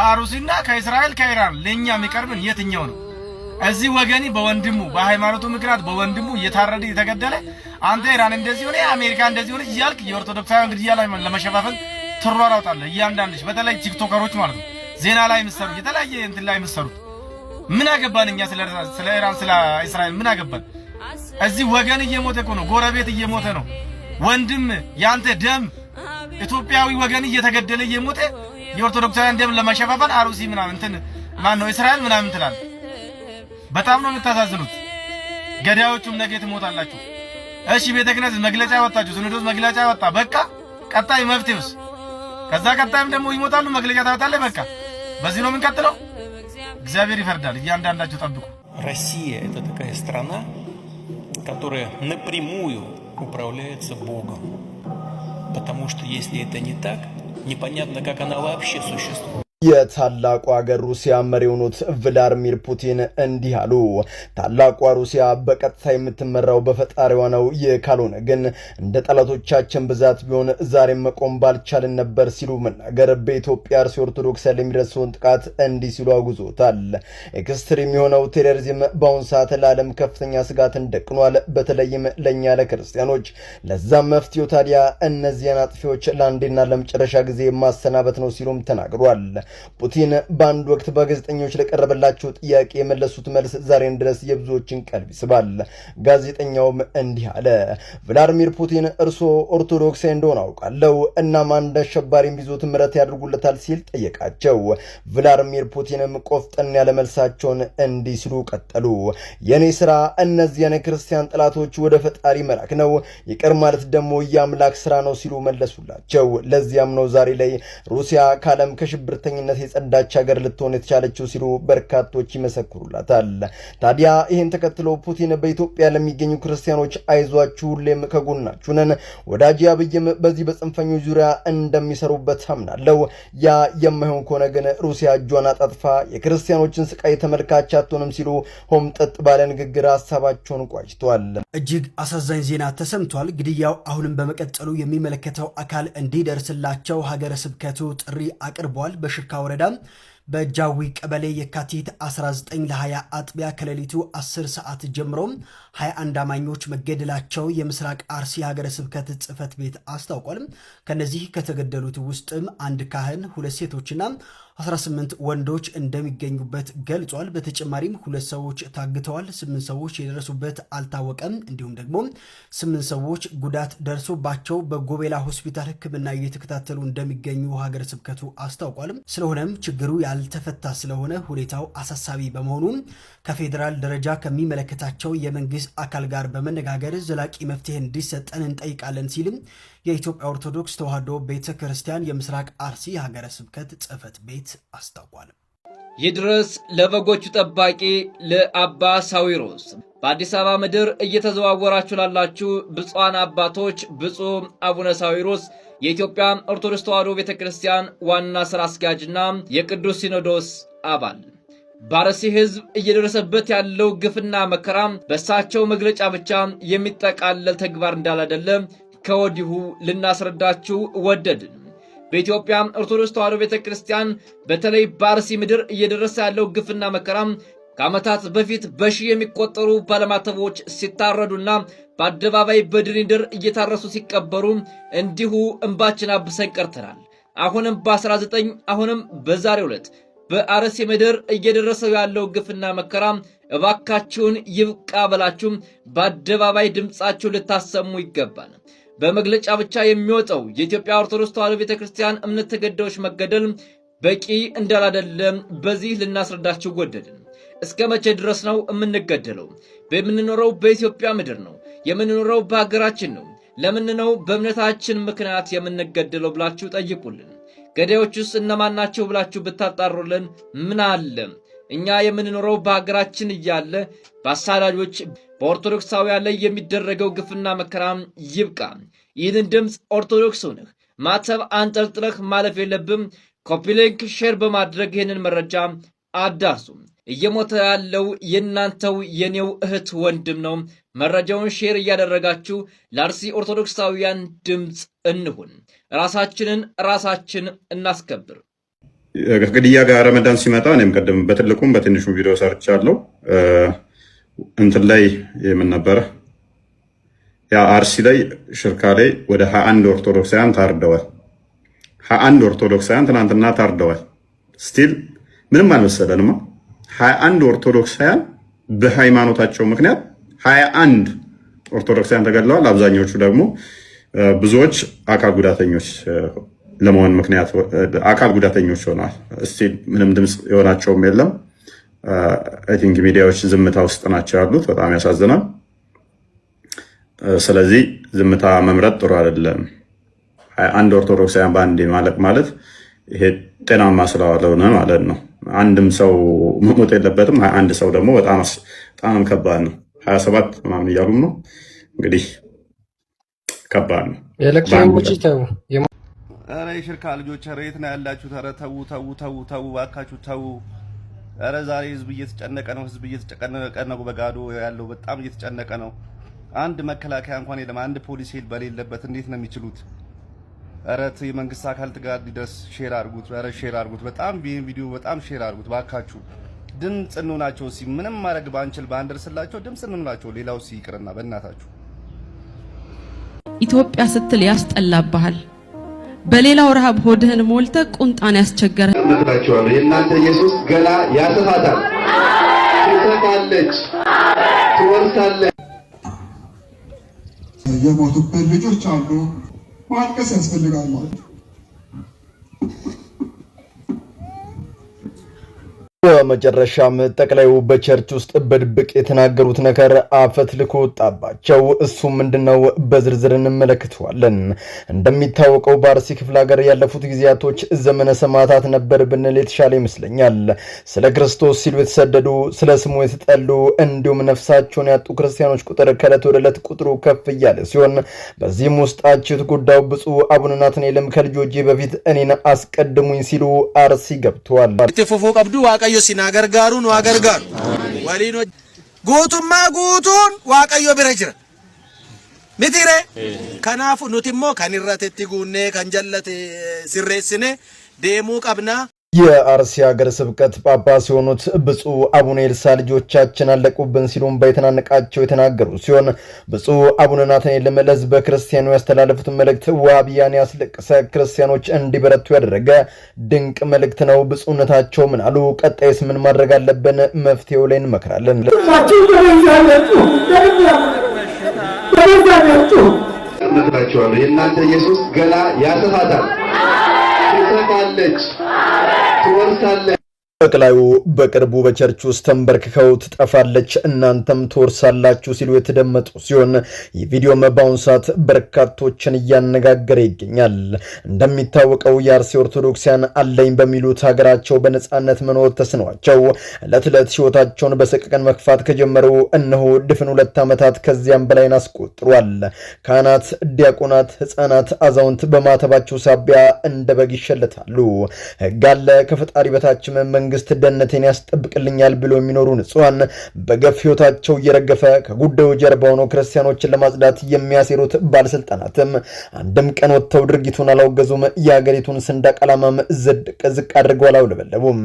ከአሩሲና ከእስራኤል ከኢራን ለእኛ የሚቀርብን የትኛው ነው? እዚህ ወገኒ በወንድሙ በሃይማኖቱ ምክንያት በወንድሙ እየታረደ እየተገደለ፣ አንተ ኢራን እንደዚህ ሆነ፣ አሜሪካ እንደዚህ ሆነ እያልክ የኦርቶዶክሳውያን ግድያ ላይ ለመሸፋፈን ትሯሯጣለህ። እያንዳንድሽ በተለይ ቲክቶከሮች ማለት ነው፣ ዜና ላይ የምትሰሩ፣ የተለያየ እንትን ላይ የምትሰሩት፣ ምን አገባን እኛ ስለ ኢራን ስለ እስራኤል ምን አገባን? እዚህ ወገን እየሞተ እኮ ነው። ጎረቤት እየሞተ ነው። ወንድም ያንተ ደም ኢትዮጵያዊ ወገን እየተገደለ እየሞተ የኦርቶዶክሳውያን ደም ለመሸፋፈን አሩሲ ምናምን እንትን ማን ነው እስራኤል ምናምን ትላለህ። በጣም ነው የምታሳዝኑት። ገዳዮቹም ነገ ትሞታላችሁ። እሺ፣ ቤተ ክህነት መግለጫ ያወጣችሁ፣ ሲኖዶስ መግለጫ ያወጣ፣ በቃ ቀጣይ መፍትሄውስ? ከዛ ቀጣይም ደግሞ ይሞታሉ፣ መግለጫ ታወጣለህ። በቃ በዚህ ነው የምንቀጥለው። እግዚአብሔር ይፈርዳል። እያንዳንዳችሁ ጠብቁ። Россия – это такая страна, которая напрямую управляется Богом. Потому что если это не так, непонятно, как она вообще существует. የታላቋ ሀገር ሩሲያ መሪ የሆኑት ቭላድሚር ፑቲን እንዲህ አሉ። ታላቋ ሩሲያ በቀጥታ የምትመራው በፈጣሪዋ ነው። ይህ ካልሆነ ግን እንደ ጠላቶቻችን ብዛት ቢሆን ዛሬም መቆም ባልቻልን ነበር ሲሉ መናገር በኢትዮጵያ አርሲ ኦርቶዶክስ የሚደርሰውን ጥቃት እንዲህ ሲሉ አውግዞታል። Extreme የሆነው terrorism በአሁኑ ሰዓት ለዓለም ከፍተኛ ስጋትን ደቅኗል። በተለይም ለእኛ ለክርስቲያኖች። ለዛም መፍትሄው ታዲያ እነዚያን አጥፊዎች ለአንዴና ለመጨረሻ ጊዜ ማሰናበት ነው ሲሉም ተናግሯል። ፑቲን በአንድ ወቅት በጋዜጠኞች ለቀረበላቸው ጥያቄ የመለሱት መልስ ዛሬን ድረስ የብዙዎችን ቀልብ ይስባል። ጋዜጠኛውም እንዲህ አለ። ቭላድሚር ፑቲን፣ እርስዎ ኦርቶዶክሳዊ እንደሆነ አውቃለሁ። እናም አንድ አሸባሪም ቢይዙት ምህረት ያደርጉለታል ሲል ጠየቃቸው። ቭላድሚር ፑቲንም ቆፍጠን ያለ መልሳቸውን እንዲህ ሲሉ ቀጠሉ። የእኔ ስራ እነዚያን የክርስቲያን ጠላቶች ወደ ፈጣሪ መላክ ነው። ይቅር ማለት ደግሞ የአምላክ ስራ ነው ሲሉ መለሱላቸው። ለዚያም ነው ዛሬ ላይ ሩሲያ ከዓለም ከሽብርተኝነት የጸዳች ሀገር ልትሆን የተቻለችው ሲሉ በርካቶች ይመሰክሩላታል። ታዲያ ይህን ተከትሎ ፑቲን በኢትዮጵያ ለሚገኙ ክርስቲያኖች አይዟችሁ፣ ሁሌም ከጎናችሁ ነን፣ ወዳጅ አብይም በዚህ በጽንፈኞች ዙሪያ እንደሚሰሩበት አምናለሁ። ያ የማይሆን ከሆነ ግን ሩሲያ እጇን አጣጥፋ የክርስቲያኖችን ስቃይ ተመልካች አትሆንም ሲሉ ሆምጠጥ ባለ ንግግር ሀሳባቸውን ቋጭተዋል። እጅግ አሳዛኝ ዜና ተሰምቷል። ግድያው አሁንም በመቀጠሉ የሚመለከተው አካል እንዲደርስላቸው ሀገረ ስብከቱ ጥሪ አቅርቧል። በሽርካ ወረዳ በጃዊ ቀበሌ የካቲት 19 ለ20 አጥቢያ ከሌሊቱ 10 ሰዓት ጀምሮ 21 አማኞች መገደላቸው የምስራቅ አርሲ ሀገረ ስብከት ጽሕፈት ቤት አስታውቋል። ከነዚህ ከተገደሉት ውስጥም አንድ ካህን፣ ሁለት ሴቶችና 18 ወንዶች እንደሚገኙበት ገልጿል። በተጨማሪም ሁለት ሰዎች ታግተዋል። ስምንት ሰዎች የደረሱበት አልታወቀም። እንዲሁም ደግሞ ስምንት ሰዎች ጉዳት ደርሶባቸው በጎቤላ ሆስፒታል ሕክምና እየተከታተሉ እንደሚገኙ ሀገረ ስብከቱ አስታውቋል። ስለሆነም ችግሩ ያልተፈታ ስለሆነ ሁኔታው አሳሳቢ በመሆኑ ከፌዴራል ደረጃ ከሚመለከታቸው የመንግስት አካል ጋር በመነጋገር ዘላቂ መፍትሄ እንዲሰጠን እንጠይቃለን ሲልም የኢትዮጵያ ኦርቶዶክስ ተዋሕዶ ቤተ ክርስቲያን የምስራቅ አርሲ ሀገረ ስብከት ጽሕፈት ቤት አስታውቋል። ይድረስ ለበጎቹ ጠባቂ ለአባ ሳዊሮስ። በአዲስ አበባ ምድር እየተዘዋወራችሁ ላላችሁ ብፁዓን አባቶች፣ ብፁዕ አቡነ ሳዊሮስ የኢትዮጵያ ኦርቶዶክስ ተዋሕዶ ቤተ ክርስቲያን ዋና ሥራ አስኪያጅና የቅዱስ ሲኖዶስ አባል፣ በአርሲ ሕዝብ እየደረሰበት ያለው ግፍና መከራ በእሳቸው መግለጫ ብቻ የሚጠቃለል ተግባር እንዳላደለ ከወዲሁ ልናስረዳችሁ ወደድን። በኢትዮጵያ ኦርቶዶክስ ተዋሕዶ ቤተ ክርስቲያን በተለይ በአርሲ ምድር እየደረሰ ያለው ግፍና መከራ ከዓመታት በፊት በሺህ የሚቆጠሩ ባለማተቦች ሲታረዱና በአደባባይ በድሪንድር እየታረሱ ሲቀበሩ እንዲሁ እንባችን አብሰን ቀርተናል። አሁንም በ19 አሁንም በዛሬው ዕለት በአርሲ ምድር እየደረሰው ያለው ግፍና መከራ እባካችሁን ይብቃ ብላችሁ በአደባባይ ድምፃችሁን ልታሰሙ ይገባል። በመግለጫ ብቻ የሚወጣው የኢትዮጵያ ኦርቶዶክስ ተዋሕዶ ቤተ ክርስቲያን እምነት ተገዳዮች መገደል በቂ እንዳላደለ በዚህ ልናስረዳችሁ ወደድን። እስከ መቼ ድረስ ነው የምንገደለው? የምንኖረው በኢትዮጵያ ምድር ነው። የምንኖረው በሀገራችን ነው። ለምን ነው በእምነታችን ምክንያት የምንገደለው ብላችሁ ጠይቁልን። ገዳዮቹስ እነማን ናቸው ብላችሁ ብታጣሩልን ምን አለ? እኛ የምንኖረው በሀገራችን እያለ በአሳዳጆች በኦርቶዶክሳውያን ላይ የሚደረገው ግፍና መከራም ይብቃ። ይህንን ድምፅ ኦርቶዶክስ ሆነህ ማተብ አንጠልጥለህ ማለፍ የለብም። Copy link፣ share በማድረግ ይህንን መረጃ አዳርሱ። እየሞተ ያለው የእናንተው የኔው እህት ወንድም ነው። መረጃውን share እያደረጋችሁ ለአርሲ ኦርቶዶክሳውያን ድምፅ እንሁን። ራሳችንን ራሳችን እናስከብር። ከግድያ ጋር ረመዳን ሲመጣ እኔም ቅድም በትልቁም በትንሹ ቪዲዮ ሰርቻለሁ። እንትን ላይ የምን ነበረ፣ ያ አርሲ ላይ ሽርካ ላይ ወደ 21 ኦርቶዶክሳውያን ታርደዋል። 21 ኦርቶዶክሳውያን ትናንትና ታርደዋል። Still ምንም አልመሰለንማ። 21 ኦርቶዶክሳውያን በሃይማኖታቸው ምክንያት 21 ኦርቶዶክሳውያን ተገድለዋል። አብዛኞቹ ደግሞ ብዙዎች አካል ጉዳተኞች ለመሆን ምክንያት አካል ጉዳተኞች ሆነዋል። Still ምንም ድምፅ የሆናቸውም የለም። I think ሚዲያዎች ዝምታ ውስጥ ናቸው ያሉት። በጣም ያሳዝናል። ስለዚህ ዝምታ መምረጥ ጥሩ አይደለም። 21 ኦርቶዶክሳውያን በአንዴ ማለቅ ማለት ይሄ ጤናማ ስላልሆነ ማለት ነው። አንድም ሰው መሞት የለበትም። 21 ሰው ደግሞ በጣም ከባድ ነው። 27 ምናምን እያሉም ነው እንግዲህ፣ ከባድ ነው። የለቅሶ ተው። ኧረ የሽርካ ልጆች፣ ኧረ የት ነው ያላችሁት? ኧረ ተዉ ተዉ ተዉ ተዉ እባካችሁ ተዉ። ኧረ ዛሬ ህዝብ እየተጨነቀ ነው። ህዝብ እየተጨነቀ ነው። በጋዶ ያለው በጣም እየተጨነቀ ነው። አንድ መከላከያ እንኳን የለም። አንድ ፖሊስ በሌለበት እንዴት ነው የሚችሉት? ኧረ የመንግስት አካል ጋር እንዲደርስ share አድርጉት። ኧረ share አድርጉት። በጣም ይሄን ቪዲዮ በጣም share አድርጉት ባካችሁ። ድምፅ እንሆናቸው። እስኪ ምንም ማድረግ ባንችል ባንደርስላቸው ድምፅ እንሆናቸው። ሌላው ይቅርና በእናታችሁ። ኢትዮጵያ ስትል ያስጠላብሃል። በሌላው ረሃብ ሆድህን ሞልተህ ቁንጣን ያስቸገረ እመክራችኋለሁ። የእናንተ ኢየሱስ ገና ያሰፋታል፣ ትሰፋለች፣ ትወርሳለች። የሞቱብን ልጆች አሉ። ማልቀስ ያስፈልጋል ማለት ነው። በመጨረሻም ጠቅላዩ በ church ውስጥ በድብቅ የተናገሩት ነገር አፈትልኮ ወጣባቸው። እሱ ምንድነው? በዝርዝር እንመለከተዋለን። እንደሚታወቀው በአርሲ ክፍለ ሀገር ያለፉት ጊዜያቶች ዘመነ ሰማዕታት ነበር ብንል የተሻለ ይመስለኛል። ስለ ክርስቶስ ሲሉ የተሰደዱ፣ ስለ ስሙ የተጠሉ እንዲሁም ነፍሳቸውን ያጡ ክርስቲያኖች ቁጥር ከዕለት ወደ ዕለት ቁጥሩ ከፍ እያለ ሲሆን በዚህም ውስጣቸው የተጎዳው ብፁዕ አቡነ ናትናኤልም ከልጆቼ በፊት እኔን አስቀድሙኝ ሲሉ አርሲ ገብተዋል። Waaqayyo si naa gargaaru, nu haa gargaaru. Waliin guutummaa guutuun Waaqayyo bira jira. Mitiire kanaaf nuti immoo kan irratetti guunnee kan jallate sirreessine deemuu qabna. የአርሲ ሀገረ ስብከት ጳጳስ የሆኑት ብፁዕ አቡነ ኤልሳ ልጆቻችን አለቁብን ሲሉም በየተናነቃቸው የተናገሩ ሲሆን ብፁዕ አቡነ ናትናኤልም ለሕዝበ ክርስቲያኑ ያስተላለፉትን መልእክት ዋሃብያን ያስለቀሰ፣ ክርስቲያኖች እንዲበረቱ ያደረገ ድንቅ መልእክት ነው። ብፁዕነታቸው ምን አሉ? ቀጣይስ ምን ማድረግ አለብን? መፍትሄው ላይ እንመክራለን። እመክራችኋለሁ። የእናንተ ኢየሱስ ገና ያሰፋታል፣ ትሰፋለች፣ ትወርሳለች። ጠቅላዩ በቅርቡ በ church ውስጥ ተንበርክከው ትጠፋለች እናንተም ትወርሳላችሁ ሲሉ የተደመጡ ሲሆን ይህ ቪዲዮም በአሁኑ ሰዓት በርካቶችን እያነጋገረ ይገኛል። እንደሚታወቀው የአርሲ ኦርቶዶክሲያን አለኝ በሚሉት ሀገራቸው በነፃነት መኖር ተስኗቸው ዕለት ዕለት ሕይወታቸውን በሰቀቀን መግፋት ከጀመሩ እነሆ ድፍን 2 ዓመታት ከዚያም በላይን አስቆጥሯል። ካህናት፣ ዲያቆናት፣ ሕፃናት፣ አዛውንት በማተባቸው ሳቢያ እንደ በግ ይሸለታሉ። ሕግ አለ፣ ከፈጣሪ በታችም መንግስት ደህንነቴን ያስጠብቅልኛል ብሎ የሚኖሩ ንጹሐን በገፍ ህይወታቸው እየረገፈ ከጉዳዩ ጀርባ ሆኖ ክርስቲያኖችን ለማጽዳት የሚያሴሩት ባለስልጣናትም አንድም ቀን ወጥተው ድርጊቱን አላወገዙም። የሀገሪቱን ሰንደቅ ዓላማም ዝቅ አድርገው አላውለበለቡም።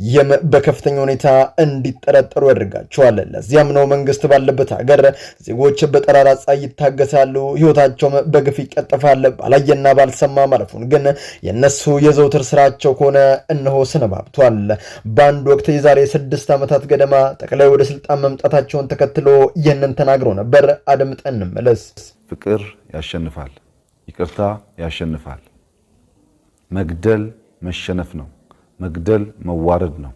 ይህም በከፍተኛ ሁኔታ እንዲጠረጠሩ ያደርጋቸዋል። ለዚያም ነው መንግስት ባለበት ሀገር ዜጎች በጠራራ ፀሐይ ይታገሳሉ፣ ህይወታቸውም በግፍ ይቀጠፋል። ባላየና ባልሰማ ማለፉን ግን የእነሱ የዘውትር ስራቸው ከሆነ እነሆ ሰነባብቷል። በአንድ ወቅት የዛሬ 6 ዓመታት ገደማ ጠቅላይ ወደ ስልጣን መምጣታቸውን ተከትሎ ይህንን ተናግረው ነበር። አድምጠን እንመለስ። ፍቅር ያሸንፋል፣ ይቅርታ ያሸንፋል። መግደል መሸነፍ ነው። መግደል መዋረድ ነው።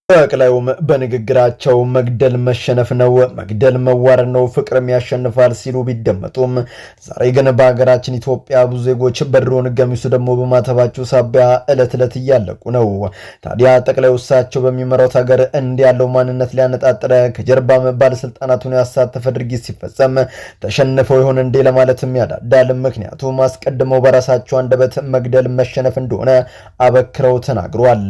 ጠቅላዩም በንግግራቸው መግደል መሸነፍ ነው፣ መግደል መዋረድ ነው፣ ፍቅርም ያሸንፋል ሲሉ ቢደመጡም ዛሬ ግን በሀገራችን ኢትዮጵያ ብዙ ዜጎች በድሮን ገሚሱ ደግሞ በማተባቸው ሳቢያ ዕለት ዕለት እያለቁ ነው። ታዲያ ጠቅላዩ እሳቸው በሚመራው ሀገር እንዲህ ያለው ማንነት ሊያነጣጥረ ከጀርባም ባለስልጣናቱን ያሳተፈ ድርጊት ሲፈጸም ተሸንፈው ይሆን እንዴ ለማለትም ያዳዳል። ምክንያቱም አስቀድመው በራሳቸው አንደበት መግደል መሸነፍ እንደሆነ አበክረው ተናግሯል።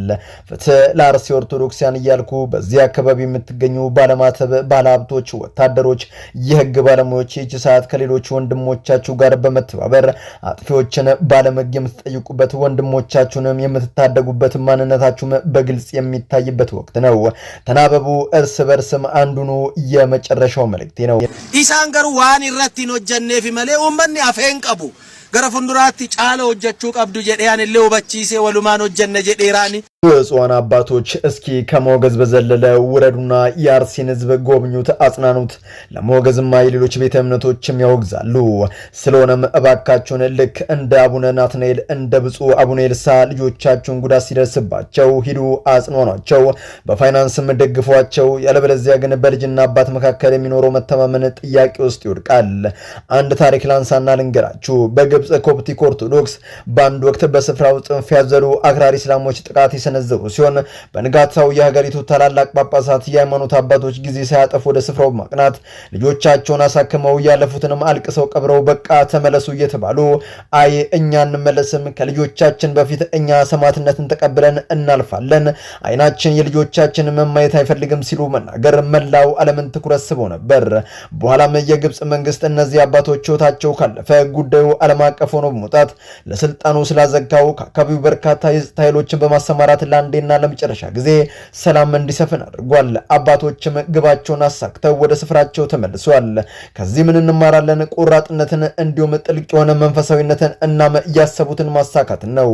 ፍትህ ለአርሲ ኦርቶዶክሲያን ክርስቲያን እያልኩ በዚህ አካባቢ የምትገኙ ባለማተብ፣ ባለሀብቶች፣ ወታደሮች፣ የህግ ባለሙያዎች ይህች ሰዓት ከሌሎች ወንድሞቻችሁ ጋር በመተባበር አጥፊዎችን ባለመግ የምትጠይቁበት፣ ወንድሞቻችሁንም የምትታደጉበት፣ ማንነታችሁም በግልጽ የሚታይበት ወቅት ነው። ተናበቡ፣ እርስ በርስም አንዱኑ የመጨረሻው መልእክቴ ነው። Isaan garuu waan irratti hin hojjenneef malee uummanni afeen qabu gara fuulduraatti caala hojjechuu qabdu jedhee anillee hubachiisee walumaan hojjenne jedheeraani. ብፁዓን አባቶች እስኪ ከመወገዝ በዘለለ ውረዱና የአርሲን ሕዝብ ጎብኙት፣ አጽናኑት። ለመወገዝማ የሌሎች ቤተ እምነቶችም ያወግዛሉ። ስለሆነም እባካችሁን ልክ እንደ አቡነ ናትናኤል፣ እንደ ብፁዕ አቡነ ኤልሳ ልጆቻችሁን ጉዳት ሲደርስባቸው ሂዱ፣ አጽኗኗቸው፣ በፋይናንስም ደግፏቸው። ያለበለዚያ ግን በልጅና አባት መካከል የሚኖረው መተማመን ጥያቄ ውስጥ ይወድቃል። አንድ ታሪክ ላንሳና ልንገራችሁ። በግብፅ ኮፕቲክ ኦርቶዶክስ በአንድ ወቅት በስፍራው ጽንፍ ያዘሉ አክራሪ እስላሞች ጥቃት የሰነዘሩ ሲሆን በንጋታው የሀገሪቱ ታላላቅ ጳጳሳት፣ የሃይማኖት አባቶች ጊዜ ሳያጠፉ ወደ ስፍራው በማቅናት ልጆቻቸውን አሳክመው ያለፉትንም አልቅሰው ቀብረው በቃ ተመለሱ እየተባሉ አይ እኛ አንመለስም፣ ከልጆቻችን በፊት እኛ ሰማዕትነትን ተቀብለን እናልፋለን፣ አይናችን የልጆቻችን መማየት አይፈልግም ሲሉ መናገር መላው ዓለምን ትኩረት ስቦ ነበር። በኋላም የግብፅ መንግስት እነዚህ አባቶች ሕይወታቸው ካለፈ ጉዳዩ ዓለም አቀፍ ሆኖ በመውጣት ለስልጣኑ ስላዘጋው ከአካባቢው በርካታ የጸጥታ ኃይሎችን በማሰማራት ለአንዴና ለመጨረሻ ጊዜ ሰላም እንዲሰፍን አድርጓል። አባቶችም ግባቸውን አሳክተው ወደ ስፍራቸው ተመልሰዋል። ከዚህ ምን እንማራለን? ቆራጥነትን፣ እንዲሁም ጥልቅ የሆነ መንፈሳዊነትን እናም እያሰቡትን ማሳካትን ነው።